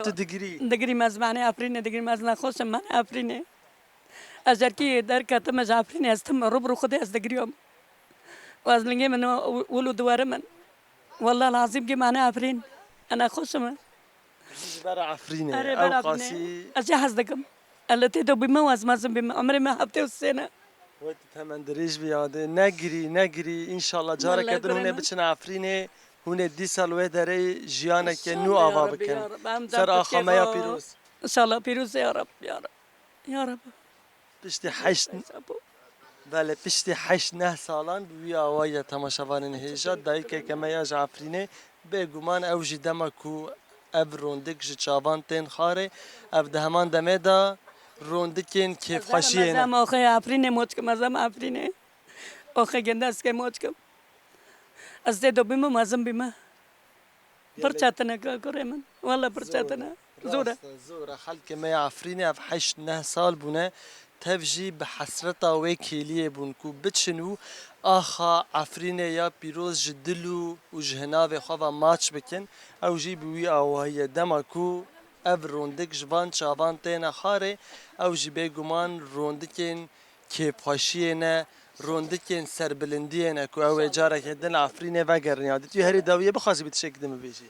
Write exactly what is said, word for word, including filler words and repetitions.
Tu digirî? Digirî me zimanê Efrînê, digirî me zina xweş im, me Efrînê. Ez erkî derketim, ez Efrînê ez tim, rû bi rû Xwedê ez digiriyom. Û ez lingê min wil û diwerim in. Wallah lazim ki me Efrîn. Ena xweş im. Ji ber Efrînê. Erê, ber Efrînê. Qasî. Ez jî hez dikim. Ez li tê de bîme û ez mezin bîme. Emirê me heftê û sê ne. Wê tu temendirêj bî yadê. Negirî, negirî. Înşallah careke din hûn ê biçin Efrînê. Hûn ê dîsa li wê derê jiyaneke nû ava bikin. Ser axa me ya pîroz. Înşallah pîroz e ya Rab, ya Rab. Ya Rab. Piştî heşt, belê, piştî heşt neh salan bi wî awayî ye temaşevanên hêja, dayikeke me ya ji Efrînê, bêguman ew jî dema ku ev rondik ji çavan tên xarê, ev di heman demê de rondikên kêfxweşiyê ne. Ez em axê Efrînê moçkim, ez em Efrînê. Axê gendeske moçkim. Ez tê de bîme, mezin bîme. Pir çetin e ka kurê min. Wele pir çetin e. Zor e. Rast e, zor e. Xelkê me ya Efrînê ev heşt neh sal bûne. Tev jî bi hesreta wê kêliyê bûn ku biçin û axa Efrînê ya pîroz ji dil û, û ji hinavê xwe ve maç bikin. Ew jî bi wî awahî ye. Dema ku ev rondik ji van çavan têne xarê, ew jî bêguman rondikên kêfxweşiyê ne, rondikên serbilindiyê ne ku ew ê careke din li Efrînê vegerin. Ya dî tu herî dawiyê bixwazî bi tiştekî din bibêjî?